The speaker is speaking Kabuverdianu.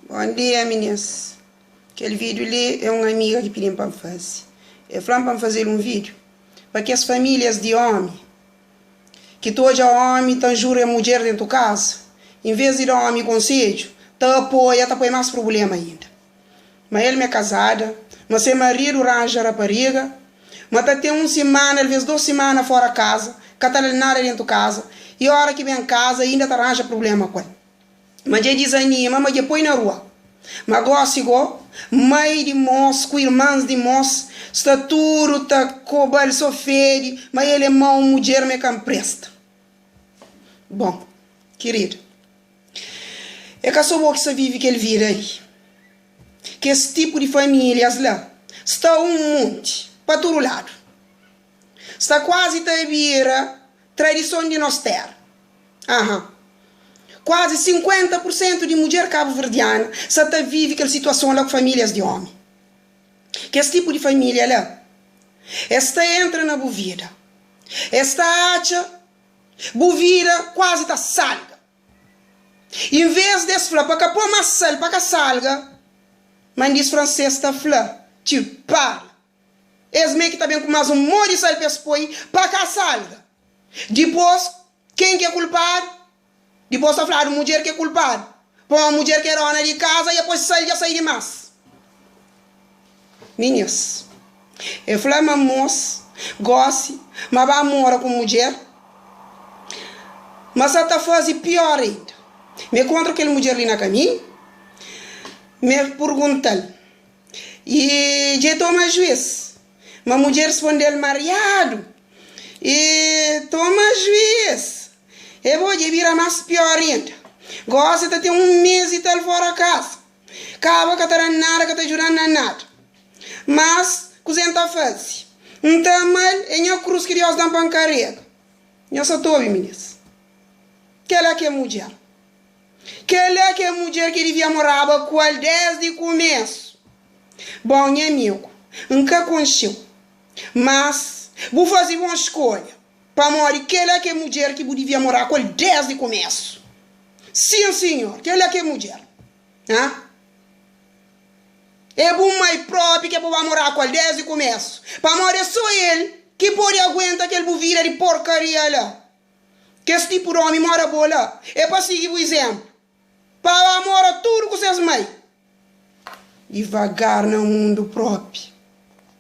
Bon dia minis, kel vídiu li é un amiga ki pidi-m pa N faze. El fla-m pa N faze-l un vídiu pa kes famílias di ómi ki ta odja ómi ta njúria mudjer déntu kaza, envês di da ómi konsedju, ta apoia, ta poi más prubléma inda. Ma el ma é kazada, ma se maridu ranja rapariga, ma ta ten un simana, alvês dôs simana fóra kaza, ka ta da-l nada déntu kaza i óra ki ben kaza inda ta ranja prubléma ku el. Ma dja dizanima, ma dja poi na rua. Ma gosi go, mai di mos ku irmans di mos sta tudu ta koba-l so fedi ma el é mau mudjer ma e ka npresta. Bon, kirida, é ka so bo ki sta vive kel vida li. Kes tipu di familias la sta un monti pa tudu ladu. Sta kuazi ta bira tradison di nos tera. Aha. Kuazi 50 pur sentu di mudjer kabuverdiana sa ta vive kel situason la ku familias di omi. Kes tipu di familia la, es ta entra na bu vida, es ta atxa bu vida kuazi ta salga. Inves di es fla pa ka po mas sal pa ka salga, mandis franses ta fla, tu parles. Es mê ki ta ben ku más un mô di sal pa es poi pa ka salga. Dipôs, ken ki é kulpadu? Dipôs ta fladu mudjer ki é kulpadu. Pamodi mudjer ki é dóna di kaza dja poi sal dja sai dimás. Minhas, el fla ma môs gósi ma ba mora ku mudjer, ma sa ta faze piór inda. Mi kontra kel mudjer li na kaminhu, mi purgunta-l. I dja e toma juis. Ma mudjer sponde-l mariadu, E toma juis! E bo dja bira más pior inda. Gósi ta ten un mês i tal fóra kasa. Kaba ka ta da-m nada, ka ta djuda-m na nada. Mas, kuzê N ta faze? N ta ama-l, é nha krus ki Deus da-m pa N karega. Nhos sa ta obi, minis? Kel-la ki é mudjer. Kel-la ki é mudjer ki divia moraba ku el désdi kumésu. Bon, nha amigu, N ka konxe-u, mas bu faze bon skolha, pamodi kel-la ki é mudjer ki bu divia moraba ku el désdi kumésu. Sin, sinhor, kel-la ki é mudjer. Ha? É bu mai própi ki é pa bu ba moraba ku el désdi kumésu, pamodi é sô el ki pode aguenta kel bu vida di porkaria la. Kes tipu di omi mora bo la, é pa sigi bu izénplu, pa ba mora tudu ku ses mai. Divagar na mundu propi.